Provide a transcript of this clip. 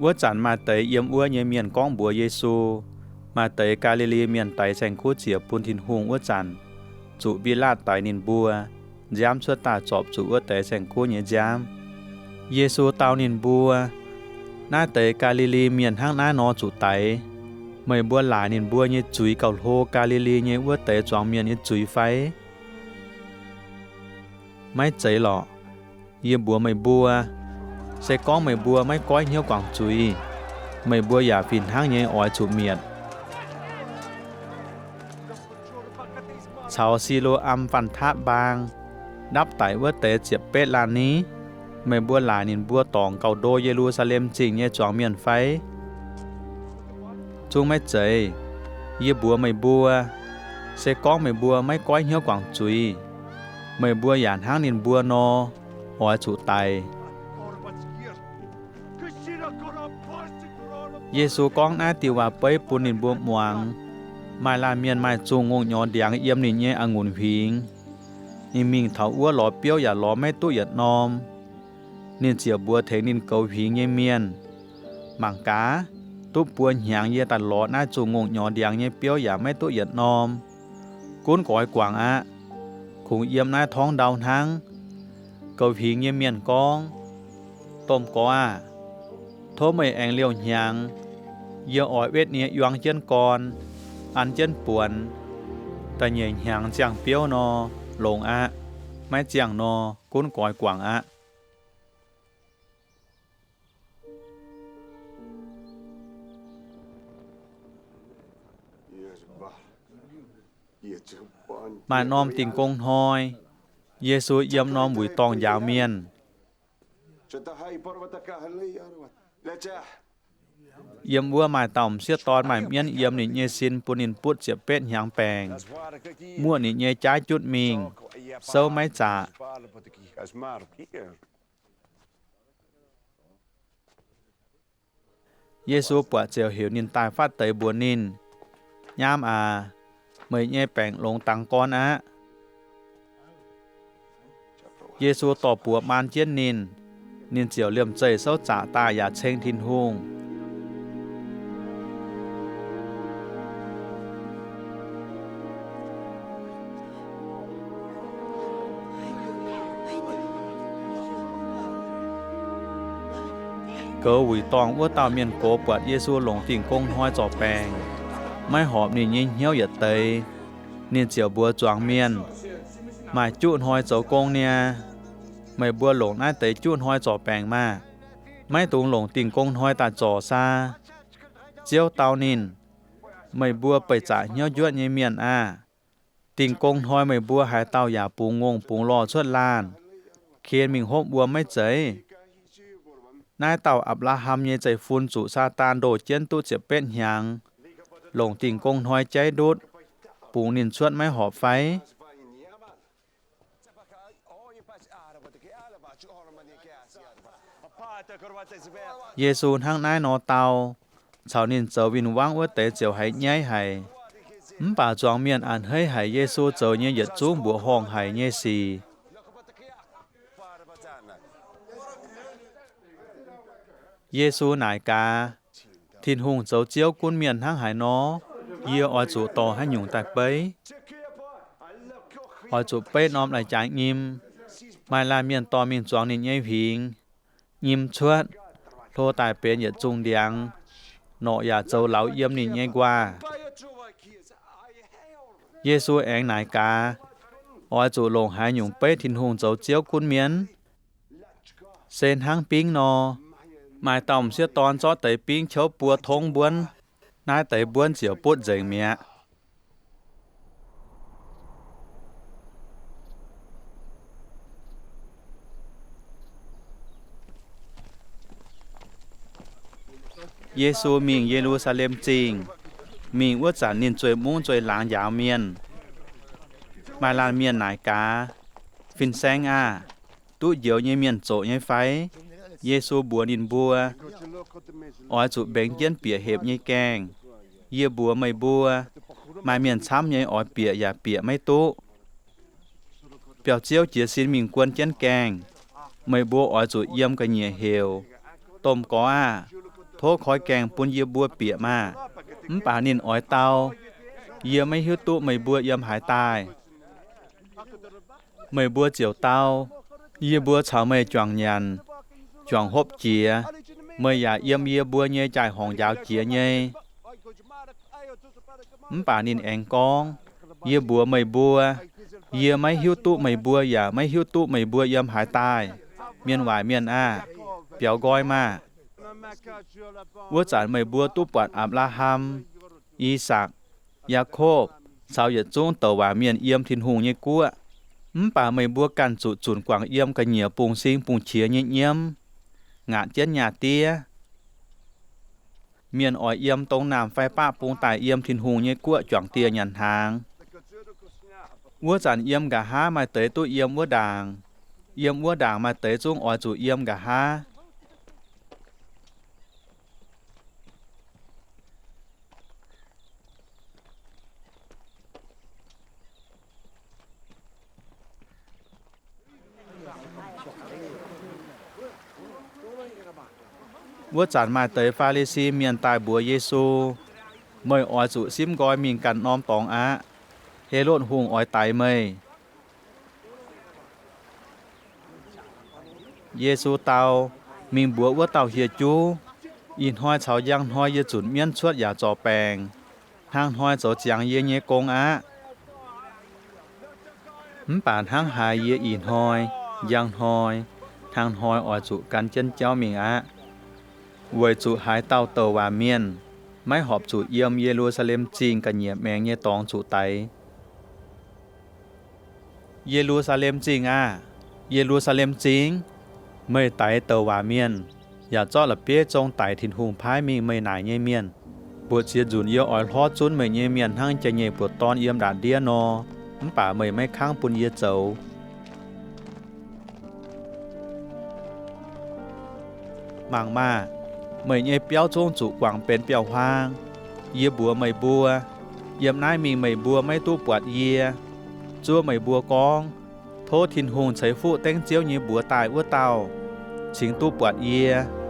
Wuov zanc maaih deix yiem wuov nyei mienh gorngv mbuox Yesu, maaih deix Gaa^li^li Mienh daix saeng-kuv ziec bun Tin-Hungh wuov zanc, zuqc Mbi^laatv daix ninh mbuo, nziaamv cuotv daaih zorpc zuqc wuov deix saeng-kuv nyei nziaamv. Yesu dau ninh mbuo, Naaiv deix Gaa^li^li Mienh hnangv naaiv nor zuqc daix. Meih mbuo laaic ninh mbuo nyei zuiz gauh hlo Gaa^li^li nyei wuov deix zuangx mienh nyei zuiz fai? Maiv zeiz lorqc. Yie mbuox meih mbuo, se gorngv meih mbuo maiv goiv hnyouv guangc zuiz, meih mbuo yaac fih hnangv nyei oix zuqc mietc. Caux Si^lo^am Fanh Taqv Mbaang ndapv daic wuov deix ziepc betv laanh ni, meih mbuo laaic ninh mbuo dorngc gauh ndo Ye^lu^saa^lem Zingh nyei zuangx mienh fai? Zungv maiv zeiz. Yie mbuox meih mbuo, se gorngv meih mbuo maiv goiv hnyouv guangc zuiz, meih mbuo yaac hnangv ninh mbuo nor oix zuqc daic. Yesu gorngv naaiv diuh waac-beiv bun ninh mbuo muangx. Maaih laanh mienh maaih zungh ngongh nyorx ndiangx yiem ninh nyei a'ngunc huingx. Ninh mingh taux wuov lorz biouv yaac lorz maiv duqv yietc norm. Ninh ziouc mbuox tengx ninh goux huingx nyei mienh, Mangc gaax, duqv buo hnyangx yie daaih lorz naaiv zungh ngongh nyorx ndiangx nyei biouv yaac maiv duqv yietc norm. Gunv nqoi guangc aqv. Kungx yiem naaiv torngv ndau hnangv. Goux huingx nyei mienh gorngv, Domh Gorx aah! Tov meih aengx liouh hnyangx. Yie oix wetv nie yuang jienv gorn, an jienv buonx, da'nyeic hnyangx ziangh biouv nor, longx aqv. Maiv ziangh nor, gunv nqoi guangc aqv. Maaih norm Dingh Gong Hnoi, Yesu yiem norm wuic dorngh njaaux mienh. Yiem wuov maaih dauh m'sieqv dorn maaih mienv yiem ninh nyei sin bun ninh butv ziepc betv hnyangx baengc. Muoqv ninh nyei jaaiv jutv mingh, souv maiv zaqc. Yesu buatc ziouc heuc ninh daaih fatv deix mbuox ninh, Nyaam aac, meih nyei baengc longx dangx gorn aqv. Yesu dorh buoz maan jienv ninh, ninh ziouc liemh zeih souv zaqc daaih yaac ceng Tin-Hungh. Goux wuic dorngh wuov dauh mienh gox buatc Yesu longc Dingh Gong Hnoi zorc baengc, maiv horpc ninh nyei hnyouv yietc deix. Ninh ziouc mbuox zuangx mienh, Maaih juqv hnoi zoux gong niaa. Meih mbuo longc naaiv deix juqv hnoi zorc baengc maah! Maiv dungx longc Dingh Gong Hnoi daaih zorc saa. Ziouv dau ninh, Meih mbuo beih zaqc hnyouv njuotv nyei mienh aah! Dingh Gong Hnoi meih mbuo haaix dauh yaac bungx ngongh bungx lorh cuotv laanh, ken mingh hopv wuom maiv zeiz? Naaiv dauh Apc^laa^ham nyei zeiv-fun zuqc Saadaan ndoh jienv duqv ziepc betv hnyangx, longc Dingh Gong Hnoi jaiv ndutv, bungx ninh cuotv maiv horpc fai? Yesu hnangv naaiv nor dau, caux ninh zoux win-wangv wuov deix ziouc haiz nyaiv haic. Mv baac zuangx mienh a'hneiv haic Yesu zoux nyei yietc zungv mbuoqc horngh haic nyei sic. Yesu naaic gaax, Tin-Hungh zoux Ziouv gunv mienh hnangv haaix nor, yie oix zuqc dorh haaix nyungc daaih beiv? Oix zuqc beiv norm lai-jaaix nyim. Maaih laanh mienh dorh mingh zuangx ninh nyei huingx. Nyim cuotv, hlo daaih benx yietc zungh ndiangx, norqc yaac zoux lauz yiem ninh nyei nquaah. Yesu aengx naaic gaax, Oix zuqc longc haaix nyungc beiv Tin-Hungh zoux Ziouv gunv mienh? Se hnangv bingv nor. Maaih dauh m'sieqv dorn zorqv deix bingv qouv buo tongv mbuonv, naaiv deix mbuonv ziouc butv nzengc mi'aqv. Yesu mingh Ye^lu^saa^lem Zingh. Mingh wuov zanc ninh zueih mungv zueih laangz njaaux mienh. Maaih laanh mienh naaic gaax, Fin-Saeng aah! Duqv njoux nyei mienh zoqc nyei fai? Yesu mbuox ninh mbuo, Oix zuqc mbengx jienv bieqc hepc nyei gaengh. Yie mbuox meih mbuo, maaih mienh camv nyei oix bieqc yaac bieqc maiv duqv. Biauv-ziouv jiez sin mingh guon jienv gaengh. Meih mbuo oix zuqc yiem ga'nyiec heuc, Domh Gorx aah! Tov koi gaengh bun yie mbuo bieqc maah! Mv baac ninh oix dau, Yie maiv hiuv duqv meih mbuo yiem haaix daaih. Meih mbuo ziouc dau, Yie mbuo caux meih juangc nyanc, juangc hopv jiex. Meih yaac yiem yie mbuo nyei jaai-horngc njaaux jiex nyei. Mv baac ninh aengx gorngv, Yie mbuox meih mbuo, yie maiv hiuv duqv meih mbuo yaac maiv hiuv duqv meih mbuo yiem haaix daaih. Mienh waaic mienh aah! Biaux nqoi maah! Wuov zanc meih mbuo duqv buatc Apc^laa^ham, I^sakc, Yaakopv caux yietc zungv douc waac mienh yiem Tin-Hungh nyei guoqv. Mv baac meih mbuo ganh zuqc zunc guangc yiem ga'nyiec bungx-sing bungx-qiex nyei nyiemv, ngaatc jienv nyaah diev. Mienh oix yiem dongh naamh fai baqv bung daaih yiem Tin-Hungh nyei guoqv juangc dieh nyanc hnaangx. Wuov zanc yiem nqa'haav maaih deix duqv yiem wuov ndaangc. Yiem wuov ndaangc maaih deix zungv oix zuqc yiem nqa'haav. Wuov zanc maaih deix Faa^li^si Mienh daaih mbuox Yesu, Meih oix zuqc simv nqoi mingh ganh norm dorngx aqv. Helotv Hungh oix daix meih. Yesu dau, Mingh mbuox wuov dauh hieh juv, Ih hnoi caux njang hnoi yie zunc mienv cuotv yaac zorc baengc. Hnangv hnoi zoux ziangx yie nyei gong aqv. Mv baac hnangv haaix yie ih hnoi, njang hnoi, hnangv hnoi oix zuqc gan jienv jauv mingh aqv. Weic zuqc haaix dauh douc waac mienh maiv horpc zuqc yiem Ye^lu^saa^lem Zingh ga'nyiec maengx nyei dorngx zuqc daix. Ye^lu^saa^lem Zingh aah! Ye^lu^saa^lem Zingh! Meih daix douc waac mienh, yaac zorqv la'bieiv zong daic Tin-Hungh paaiv mingh meih naaic nyei mienh. Mbuoqc ziex nzunc yie oix hlorv zunv meih nyei mienh hnangv jai-nyeic buoz-dorn yiem ndatc ndiev nor, mv baac meih maiv kangv bun yie zoux. Mangc maah! Meih nyei biauv zungv zuqc guangc benx biauv-huaang. Yie mbuox meih mbuo, yiem naaiv mingh meih mbuo maiv duqv buatc yie. Zuov meih mbuo gorngv, Tov Tin-Hungh ceix fuqv dengv Ziouv nyei mbuox daaih wuov dauh, cingx duqv buatc yie.